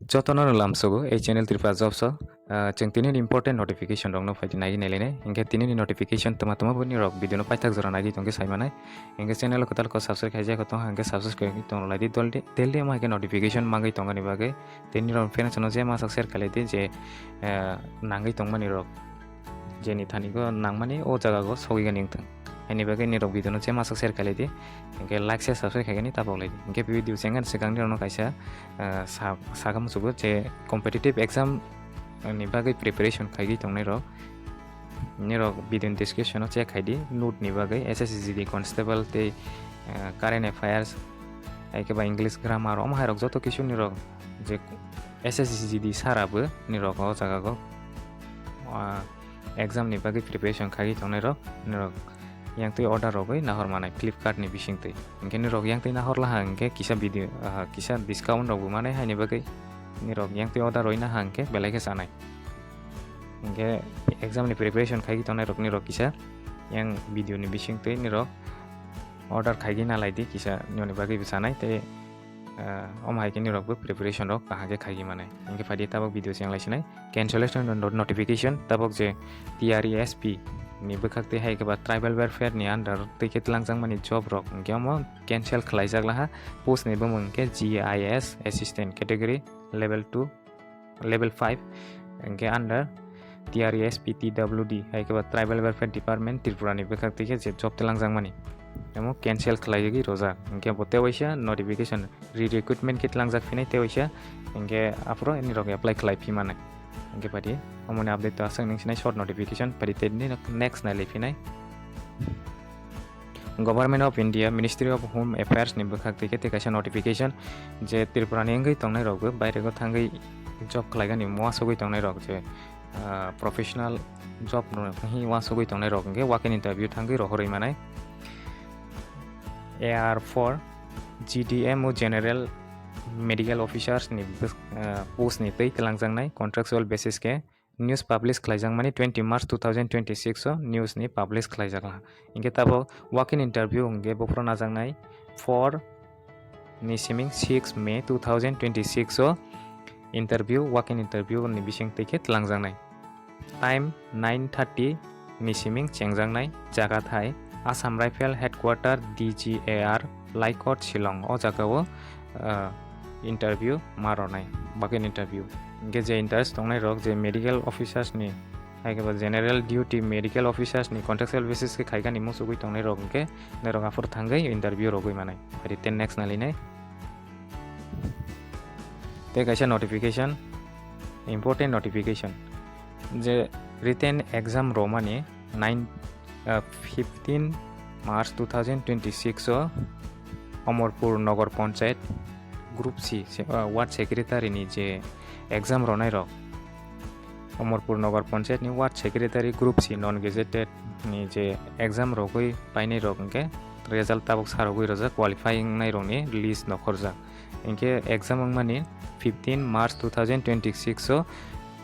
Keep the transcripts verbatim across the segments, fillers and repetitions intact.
Jotono no lamsogo ei channel Tripura Jobs o, ah, chwng tini ni important notification rok no phaidi nai nai lainai. Hinkhe tini ni notification tama tama bo nirok video no paithak jora nai tongkhe sai manai. Hinkhe channel o kwtal ko subscribe khaijak tong hinkhe subscribe khe tong lai di, dol di, daily omo hai khe notification mangwi tongani bagwi. Tei nirok fans no je masa share khlai di je, ah, nangwi tongmani rok. Jeni thani go nangmani o jaga go sogwi gani wngthang. Haini bagwi nirok video no je masa share khlai di. Hinkhe like, share, subscribe khaigani tabok lai di. Hinkhe video chengani swkang nirok no kaisa, ah, sa-, sakha musugo je competitive exam ni bagwi preparation khaigwi tongnai rok. Nirok video ni description o check khai di. Note ni bagwi S S C G D constable tei, ah, current affairs, hai khe ba English grammar, omo hai rok joto kisu nirok je S S C G D sara bo nirok o jaga go, ah, exam ni bagwi preparation khaigwi tongnai rok, nirok yang twi order rogwi nahor manai Flipkart ni bising twi. Hinkhe nirok yang twi nahor laha hinkhe kisa video, ah, kisa discount rok bo manai haini bagwi nirok yang twi order roi naha hinkhe belai khe chanai. Hinkhe exam ni preparation khaigwi tongnai rok nirok kisa yang video ni bising twi nirok order khaigwi nalai di kisa nini bagwi bo chanai tei, ah, omo hai khe nirok bo preparation rok kaham khe khaigwi manai. Hinkhe phaidi tabok video se yang lai sinai cancellation no-, notification tabok je T R E S P ni bwkhak tei hai khe ba tribal welfare ni under twi khe tlangjak mani job rok hinkhe omo cancel khlaijak laha. Post ni bumung hinkhe G I S assistant category level two, level five, hinkhe under T R E S P T W D, hai khe ba Tribal Welfare Department Tripura ni bwkhak twi khe je job tlangjak mani. Amo cancel khlaigwi rojak. Hinkhe bo tei waisa notification re-recruitment khe tlangjak phinai tei waisa. Hinkhe aphuru nirok apply khlai phi manai. Hinkhe phaidi, omoni update to aswk ning sinai short notification, phaidi tei next nai lai phinai. Government of India, Ministry of Home Affairs ni bwkhak twi khe tei kaisa notification je Tripura ni wngwi tongnai rok bo baire go thangwi job khlaigani uasugwi tongnai rok je, ah, professional job no hi uasugwi tongnai rok hinkhe walk-in interview thangwi rohorwi manai. A R four G D M o General Medical Officers ni bwk-, ah, post ni twi twlangjaknai contractual basis khe news publish khlaijak mani twenty March two thousand twenty-six o news ni publish khlaijak laha. Hinkhe tabok walk-in interview hinkhe bophuru najaknai four ni siming six May two thousand twenty-six o interview, walk-in interview ni bising twi khe twlangjaknai. Time nine thirty ni siming chengjaknai. Jaga thai Assam Rifle Headquarter D G A R, Laikot, Shillong. O jaga o, ah, interview ma rwnai, walk-in interview. Hinkhe je interest tongnai rok je medical officers ni, hai khe ba general duty medical officers ni contractual basis khe khaigani muchugwi tongnai rok hinkhe norok aphuru thangwi interview rogwi manai. Phaidi tei next nai linai. Tei kaisa notification, important notification, je written exam romani nine, ah, fifteen March two thousand twenty-six o Omorpur Nagar Panchayat Group C se-, ah, Ward Secretary ni je exam ronai rok, Omorpur Nagar Panchayat ni Ward Secretary Group C non gazetted ni je exam rogwi painai rok hinkhe result tabuk sa rogwi rojak, qualify wngnai rokni list nokhorjak. Hinkhe exam wngmani fifteen March two thousand twenty-six o,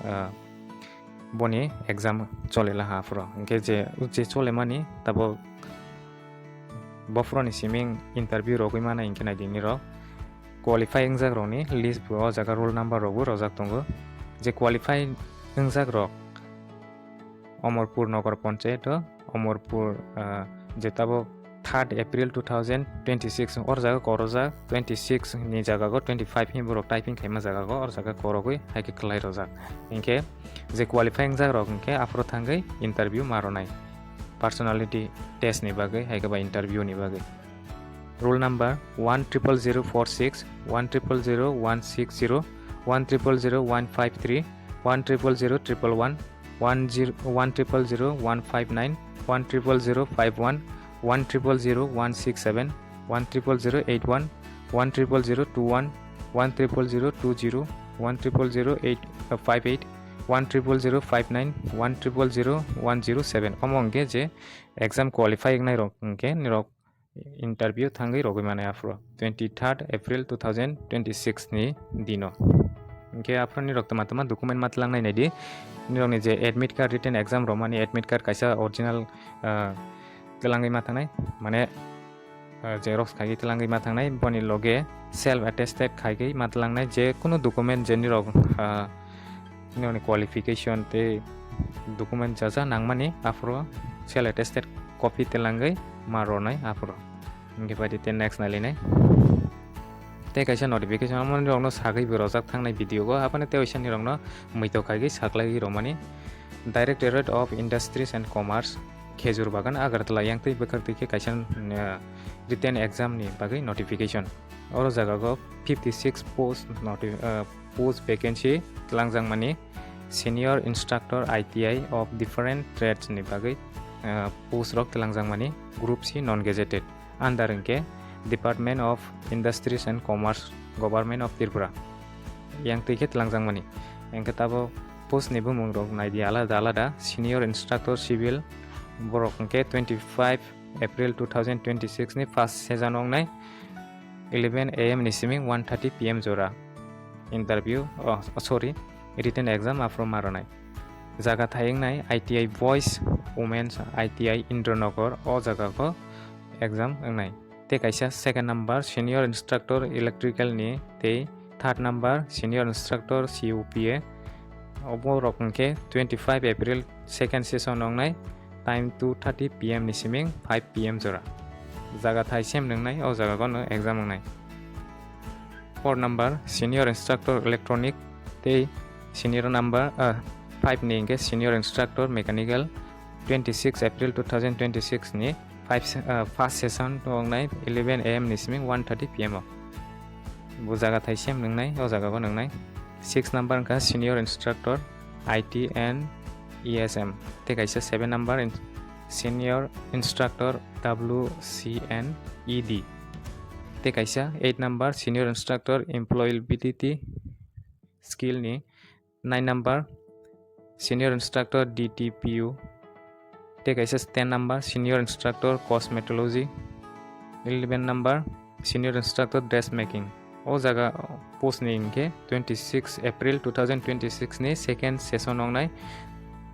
ah, boni exam chole laha aphuru. Hinkhe je, je chole mani tabo bophuruni siming interview rogwi manai hinkhe naidi nirok. Qualify wngjak rokni list bo o jaga roll number rokbo rojak tongo. Je qualify wngjak rok Omorpur Nagar Panchayat o, Omorpur, ah, je tabuk third April two thousand twenty-six, or jaga korojak twenty-six ni jaga go twenty-five hwnwi borok typing khaima jaga go, or jaga korogwi hai khe kwlai rojak. Hinkhe je qualify wngjak rok hinkhe aphuru thangwi interview ma rwnai, personality test ni bagwi hai khe ba interview ni bagwi. Roll number one triple zero four six, one triple zero one six zero, one triple zero one five three, one triple zero triple one, one zero, one triple zero one five nine, one triple zero five one, one triple zero one six seven, one triple zero eight one, one triple zero two one, one triple zero two zero, one triple zero eight, uh, five eight, one triple zero five nine, one triple zero one zero seven. Omo hwnkhe je exam qualify wngnai rok hwnkhe nirok interview thangwi rogwi manai aphuru twenty-third April two thousand twenty-six ni dino. Hinkhe aphuru nirok tama tama document ma tlangnai naidi. Nirokni je admit card, written exam romani admit card kaisa original, ah, tlangwi ma thangnai, mane, ah, xerox khaiwi tlangwi ma thangnai, boni loge self attested khaigwi matlangnai je kunu document je nirok, ah, nirokni qualification tei document jaja nangmani aphuru self attested copy telangwi ma rwnai aphuru. Hingke pai di tei next nailinai. Tei kaisa notification amo nirokno sagwi bo rojak thangnai video o, aboni tei waisa nirokno muitok khaigwi saklaiwi romani. Directorate of Industries and Commerce, Khejur Bagan, Agartala yang twi bwkhak twi khe kaisa, uh, written exam ni bagwi notification. Oro jaga o fifty six post noti-, uh, post vacancy twlangjakmani, senior instructor I T I of different trades ni bagwi, uh, post rok twlangjakmani, group C non gazetted, under hwnkhe Department of Industries and Commerce, Government of Tripura. Yang twi khe twlangjakmani. Hwnkhe tabo post ni bumung rok naidi alada alada, senior instructor civil, borok hwnkhe twenty five April two thousand twenty six ni first session wngnai, eleven A M ni siming one thirty P M jora. Interview, oh, sorry, written exam aphuru ma rwnai. Jaga thai wngnai I T I Boys, Women's I T I Indranagar, o jaga o exam wngnai. Tei kaisa second number senior instructor electrical ni tei third number senior instructor C U P A. Obo rok hwnkhe twenty five April second session wngnai, time two thirty P M ni siming five P M jora. Jaga thai same wngnai, o jaga o no exam wngnai. Four number senior instructor electronic tei senior number, ah, five ni hwnkhe senior instructor mechanical, twenty six April two thousand twenty six ni five se-, ah, first session wngnai eleven A M ni siming one thirty P M o. Bo jaga thai same wngnai, o jaga o wngnai. Six number wngkha senior instructor I T and E S M. Tei kaisa seven number in-, senior instructor W C and E D. Tei kaisa eight number senior instructor employability skill ni, nine number senior instructor D T P U, tei kaisa ten number senior instructor cosmetology, eleven number senior instructor dressmaking. O jaga post ni hwnkhe twenty six April two thousand twenty six ni second session wngnai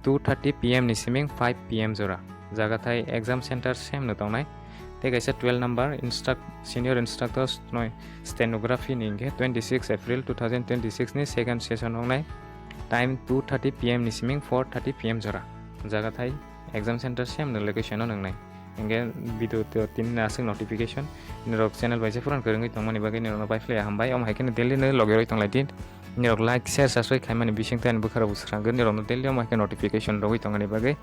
two thirty P M ni siming five P M jora. Jaga thai exam center same no tongnai. Tei kaisa twelve number instruct-, senior instructor noi stenography ni hwnkhe twenty six April two thousand twenty six ni second session wngnai, time two thirty P M ni siming four thirty P M jora. Jaga thai exam center same no location o nwngnai. Hingke video to tin aswk notification. Nirok channel bai se puran kwrwngwi tongmani bagwi nirokno bai phlai hambai. Omo hai kheno daily no logi roi tonglai di. Nirok like, share, subscribe khaimani bising tei ani bwkha rok bo swrangwi nirokno daily omo hai khe notification rogwi tongmani bagwi.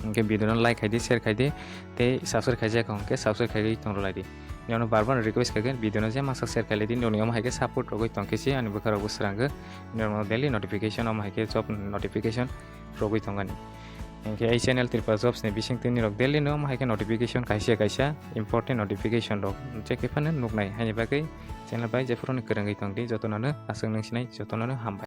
Hingke video no like khai di, share khai di, tei subscribe khaijak hwnkhe subscribe khaiwi tong rwlai di. Nirokno bar bar request khaikhe video no je masa share khai lai di, nirokni omo hai khe support rogwi tongkhe se ani bwkha rok bo swrangwi. Nirokno daily notification omo hai khe job notification rogwi tongani. Hingke ei channel Tripura Jobs ni bising twi nirok daily no omo hai khe notification kaisa kaisa important notification rok je khe phano nuknai. Haini bagwi channel bai jephuru ni kwrwngwi tong di, jotono no aswk nung sinai, jotono no hambai.